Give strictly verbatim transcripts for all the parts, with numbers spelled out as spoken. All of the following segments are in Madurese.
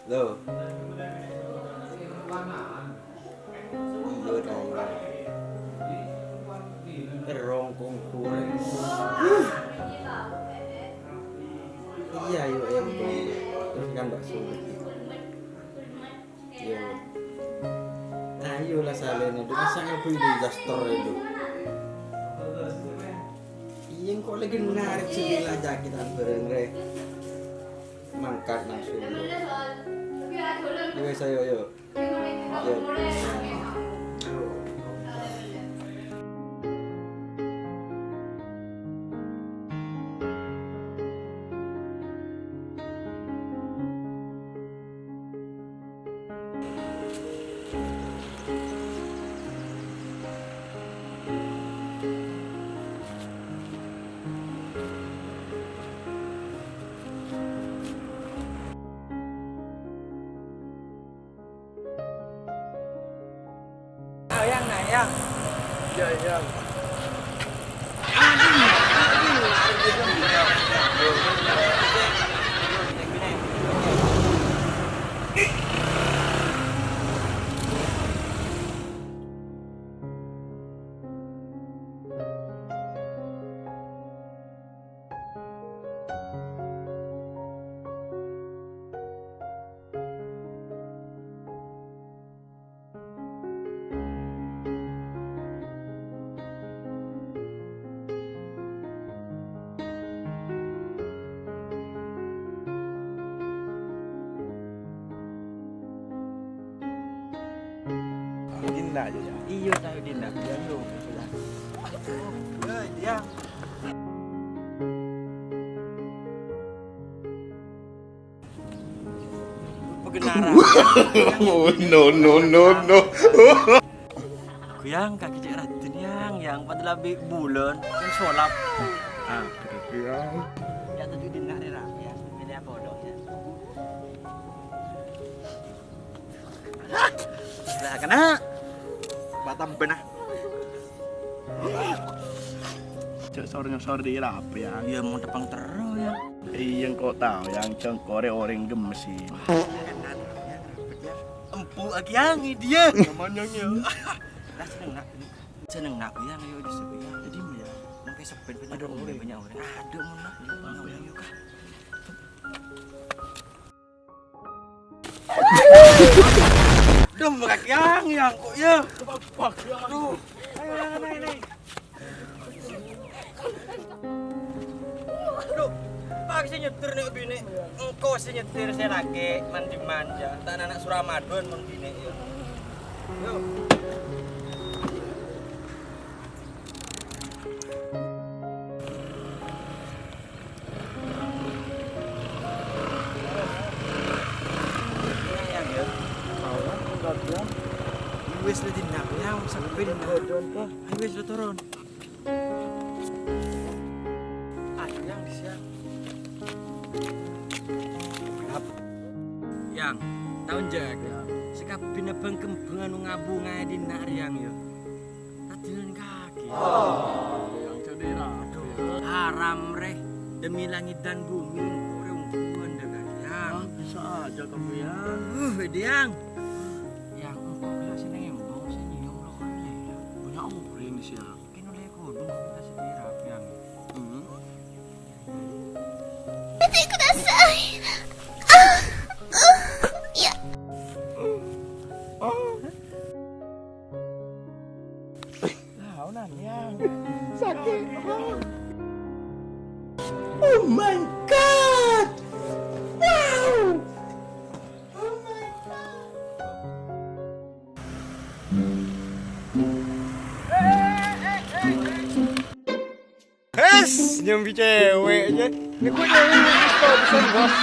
Loh. Iyâ, Kang. Èrong kongkore. Iyâ, ayo, ayo, Kang. Terus kan bakso lagi. Iyâ. Ayo lah, salèna. Dikasang apa itu daster itu? Iyâ, engko' lagi narik sini lah, jaketan bareng, Rè. Mangkat langsung. Wes, ayo, ayo. Ayo. Ayo, Yang, naik, Yang. Iya, iya. Dinna' jâ, yâ. Iyâ, ta' dinna'. Iyâ, iyâ. Iyâ, iyâ. Pagenara. Oh, no, no, no, no. Gu Yang, kakè cè' raddhin, Yang, Yang, padâ la bi' bulân, kan solap. Ah, bener, Yang. Yâ, tadâ' dinna' rè, Ra, yâ. Mèlè apa odong, yâ? Lah, kena. Batam bena. Cek sor-nyosor di apa, Yang? Iyâ, mon tepang terro, Yang. Iyâ, engko' tao, Yang, cengkore orèng gemmesin. Empu' aki Yang, dia. Namanya, Yang. Lah, seneng, Nak. Seneng, Nak, Yang, ayo, di sepi, Yang. Jadi, Yang. Mangke sepi, Yang. Ada orèng. Banyak orèng. Ada, mon, Nak. Banyak orèng, yuk, Kak. Dem, kaki Yang, Yang, kok, ya? Aduh. Ayo, Yang, naik, naik. Aduh, paksa nyetir nih, bini. Engko' sè nyetir, sè lakè, mandi-manja. Ta' ana' suramadon, mon bini, ya. Yuk. Wis le dinna', ya, sepi dinna'. Ayo, wis, le turun. Ayo, Yang, di siang. Yang, taon jâ', Yang. Sè kabbhina bâng-kembhâng anu ngabunga è dinna' rè, Yang, ya. Radinan kakè. Oh, Yang, jadi rapi, ya. Haram, rè. Demi langit dan bumi, engko' rè ongghuwân dâ' kakè, Yang. Ah, bisa aja kamu, Yang. Uh, Yang. Yang, engko' gella' sè nembang, sè nyium lo kakè, ya. Punya orèng sih, ya. Mungkin oleh kodong kita sendiri, Yang. Hmm. 見てください。あ、あ、いや。 Nah, onan, Yang. Sakit. Oh my God! Wow! Oh my God! Hes, nyambi cewek aja. Ini gue cewek ini bisa, bisa, Bos.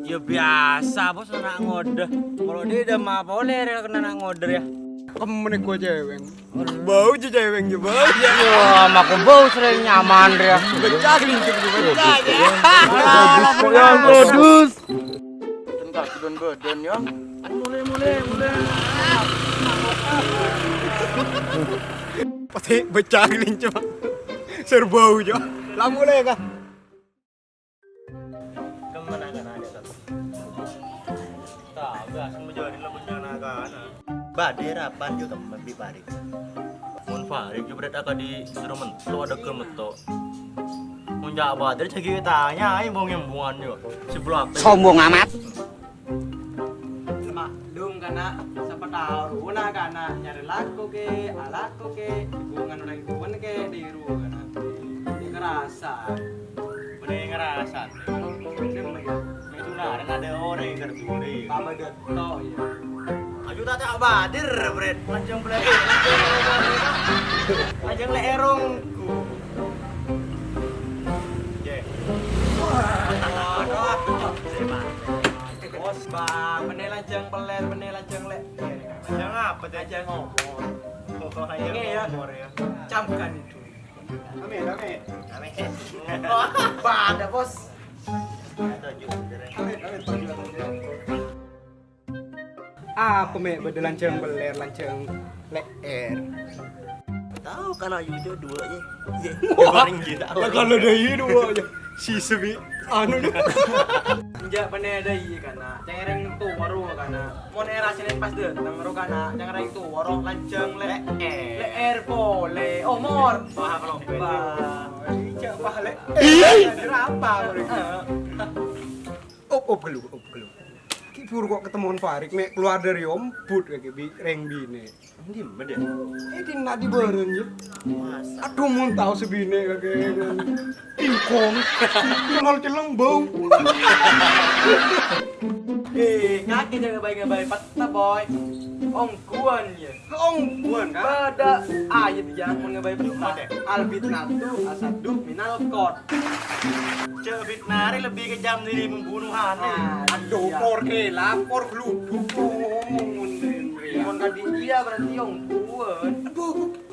Ya biasa, Bos, ana' ngodâ. Kalau dia udah mah polè, dia kena ana' ngodâ, ya. Kemene gue cewek. Bau aja cewek, ya, bau. Ya, mako bau sering nyaman, ya. Pecah, lincip, pecah, ya. Yang modus. Entar, don badan, ya. Mulai, mulai, mulai. Pasti pecah, lincip. Serbau, ya. La mulai, Kak. Kemma na'-kana' jâ', Kak? Tahu, asal menjadi la punya na'-kana'. Bâdâ rapan jâ' kemma bi' Farik. Mon Farik jâ' berarti akadi suruh mentok, ada ke mentok. Mon jâ' bâdâ jâ' ghi' tanya, ayo mau ngembungan jâ'. Sebelah apa? Sombong amat. Maklum, kana', sapa tao rowa kana' nyarè lako kè, alako kè, hubungan orèng towana kè, dâri rowa kana'. Ngerasa. Bânnè ngerasa. Mè' dhunarèn adâ' orèng kerjuri. Tama dâtto, ya. Ayo ta' ta' bâdâ, Bret. Lanjhâng pelèr. Lanjhâng lè' èrongku. Jè. Bos, Bang, bânnè lanjhâng pelèr, bânnè lanjhâng lè'. Lanjhâng apa, Tè? Lanjhâng omor. Oh, lanjhâng omor, ya. Camkan itu. Amin, amin. Amin. Bâdâ, Bos. Amin, amin, amin. Apa mè' bâdâ lanjhâng pelèr, lanjhâng lè'èr? Tao, kana' yu jâ' duwâ', yâ. Yâ, wah, orèng gila. Lah, kalau dâri duwâ', yâ. Si sebi, anu, nih. Enjâ' bânnè dâri, kana'. Cèng orèng towa rowa, kana'. Mon èra Sennèn pas dâteng rowa, kana'. Cèng orèng towa rowa, lanjhâng lè-, lè'èr polè. Omor. Wah, belum. Wah, ijâ' wah, lè'. Iya. Berapa, orèng? Heeh. Op, op, ghâllu, op, ghâllu. Ghi' bhuru ko' katemmowan Farik, mè' kalowar dâri ombut kakè bi' rèng binè'. Dimma, Dè? Eh, dinna' di bârân, yâ. Masa? Adhu, mon tao sè binè' kakè ingkong. Celol-celong bâu. Eh, kakè jhâ' ngabâi-ngabâi petta, Boy. Ongghuwân, yâ. Ongghuwân, Kak? Bâdâ ayat, yâ, mon ngabâi petta. Apa, Dè? Al-fitnatu asyaddu minal qatl. Jâ' fitnah rè lebbi kejam dâri pembunuhan, rè. Ah, adhu, iya. Por kèla, por gluduk. Mon kadhi iyâ berarti ongghuwân. Adhu.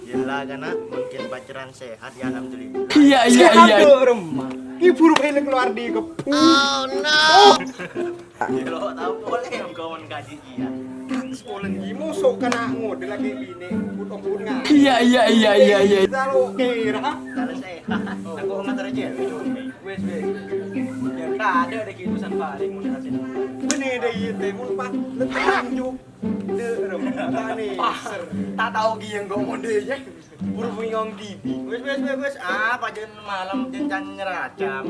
Yella, kana', mungkin pacaran sehat, ya, alhamdulillah. Iya, iya, sehat, iya. Dâ' remma. Ghi' bhuru kènè' kalowar dâri kebbhun. Oh, no. Lo tao polè, mon kadhi iyâ. Sekolah di musuh kana' ngodâ lagi binè', ombut-ombut nga. Iya, iya, iya, iya, iya. Kita lo kira. Kalau sehat. Aku ngater aja. Wes, wes. Ya, tak ada ada keputusan paling mun kasih. Bânnè dâ' iyâ, Tè, mon pas. Lanjut. Dâ' remma, tani. Ah, ser. Ta' tao ghi' engko' mondhe, yâ. Buru bengong dhibi'. Wes, wes, wes, wes. Ah, pajhât malem jhân can nyeracam.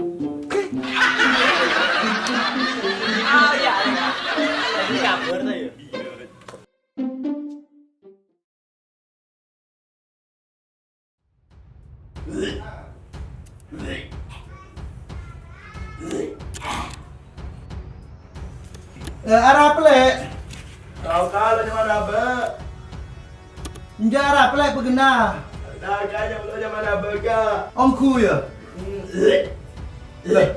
Ah, iya, iya. Ini kabur tuh, ya? Eh, arapa, Lè'? Tao kala nyamana, Bâ'. Enjâ' arapa, Lè', paghenna? Tao kala nyamana, Bâ', Ka'. Ongghu, yâ? Hmm. Lè'.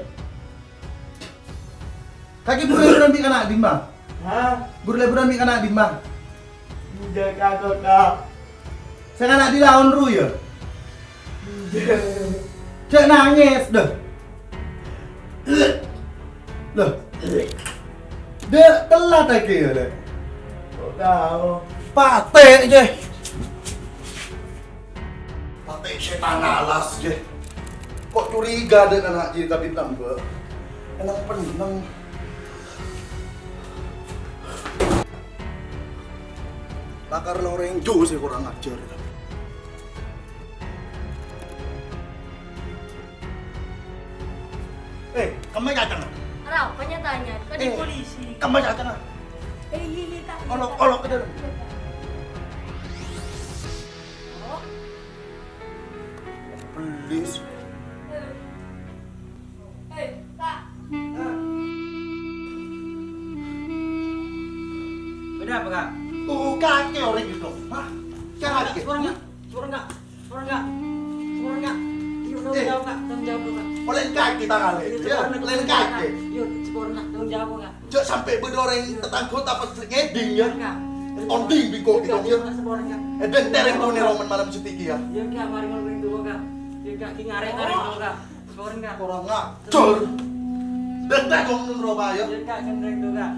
Kakè buru lèbârân bi' kana' dimma? Hah? Buru lèbârân bi' kana' dimma? Enjâ', Ka', Ka'. Sè kana' dilaon ru, yâ? Enjâ'. Jhâ' nangès, dâ. Loh. Dâ' telat kakè, yâ, Lè'? Kok tao? Patè', jâ. Patè' sètan alas, jâ. Kok curiga dâ' kana' jâ' tabib lambâ'? Eneng-penneng. Lakar la orèng jâ' sè kurang ajhâr. Eh, kemma cacana? Arapa nyatanya? Kan di polisi. Kemma cacana? Eh, iya, iya, Kak. Olok, olok ke dalam. Oh. Please. Eh, Kak. Ada apa, Kak? Oh, kakè orèng itu. Hah? Kakè. Seorang, Kak. Seorang, Kak. Seorang, Kak. Seorang, Kak. Yuk, tanggung jawab, Kak. Tanggung jawab, Kak. Oleh kakè tangan, ya. Yuk, seorang, Kak. Oleh kakè. Yuk, seorang, Kak. Tanggung jawab, Kak. Jhâ' sampè' bâdâ orèng tetangghâ tapes ngèdhing, ya. Kak. Ondhing bi' engko' kita, ya. Seorang, Kak. Eh, bhender engko' nèro malem satèya, ya. Yuk, Kak, mari ngolok rindu, Kak. Yuk, Kak, ki ngarè-ngarè, Kak. Seorang, Kak. Kurang ajhâr. Bhender kok nèro, ya. Yuk, Kak, gendreng tuh, Kak.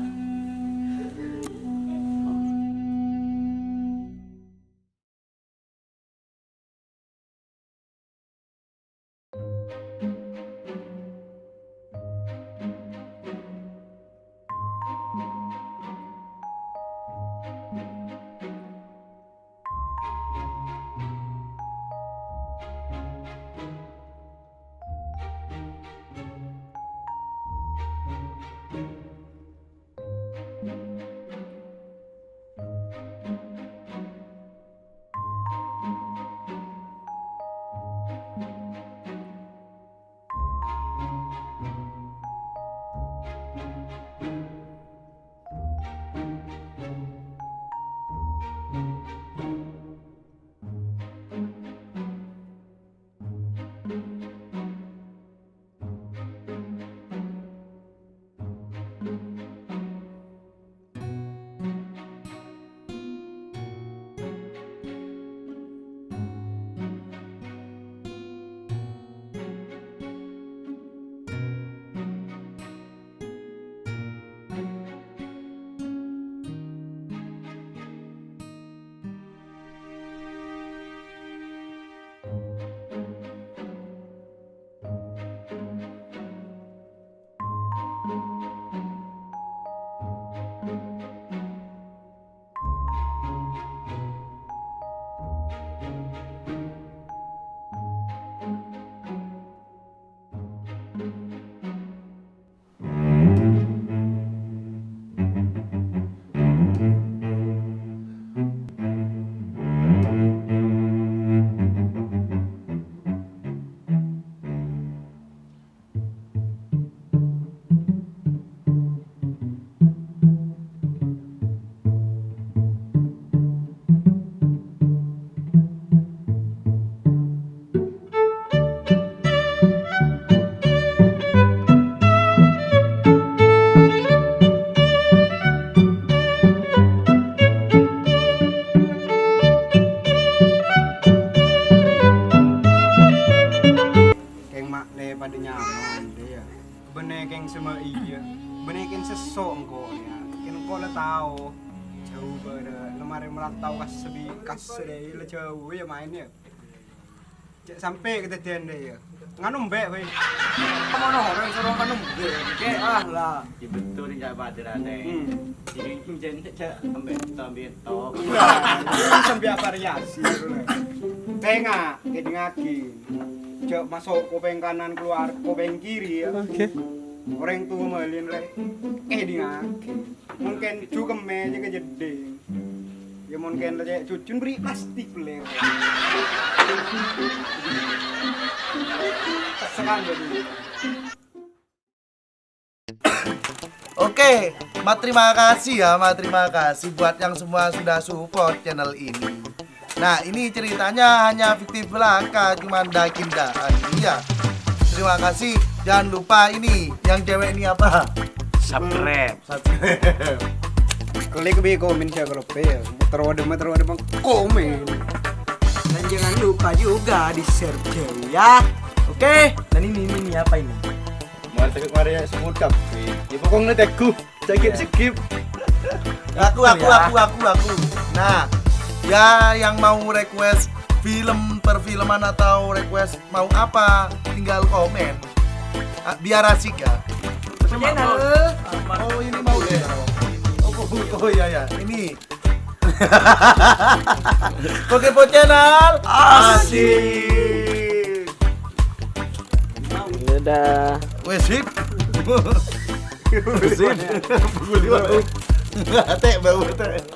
Keng ma'lè padâ nyaman, dâ, yâ. Bânnè keng sè ma' iyâ. Bânnè keng sè so' engko', yâ. Keng engko' la tao. Jhâu bârâ', la marè merantau ka sebi-, ka sè la jhâu, yâ, maèn, yâ. Cè' sampè' kadhâddhiyân, dâ, yâ. Nganu embi', wè. Kamono orèng soro nganu embi', cè', ah, la. Yâ, betul, yâ, Pak Derane. Hmm. Jadi, jân cè' embi' to, embi' to. Sampai variasi. Tenga, kèdingngaghi. Jhâ' maso' kopèng kanan, keluar kopèng kiri, yâ. Oke. Orèng towa malèn, rè. Kèdingngaghi. Mungkin jhukemmè jâgâ jeddhing. Yâ, mungkin la cè' jhujhun bâri' plastik, bellèr. Terserah, jadi. Oke, ma-, terima kasih ya, ma-, terima kasih buat yang semua sudah support channel ini. Nah, ini ceritanya hanya fiktif belaka, cuman dakin-dakan. Iya. Terima kasih. Jangan lupa ini, yang cewek ini apa? Subscribe. Subscribe. Klik bi komen, share, kalau pe, ya. Muter waduh, muter waduh, Bang. Komen. Dan jangan lupa juga di-share, cewek, ya. Oke, dan ini, ini, ini apa ini? Mari, mari, ya, semutap, sih. Ya, pokoknya teguh. Skip, skip. Aku, aku, aku, aku, aku. Nah, ya, yang mau request film perfilman atau request mau apa, tinggal komen. Ah, biar asik ya. Channel. Oh, ini mau ya. Oh, oh, oh, iya, ya. Ini. Oke, Bocah Channel. Asik. Dadah. Wes, sip. Sip. Tek, bau, tek.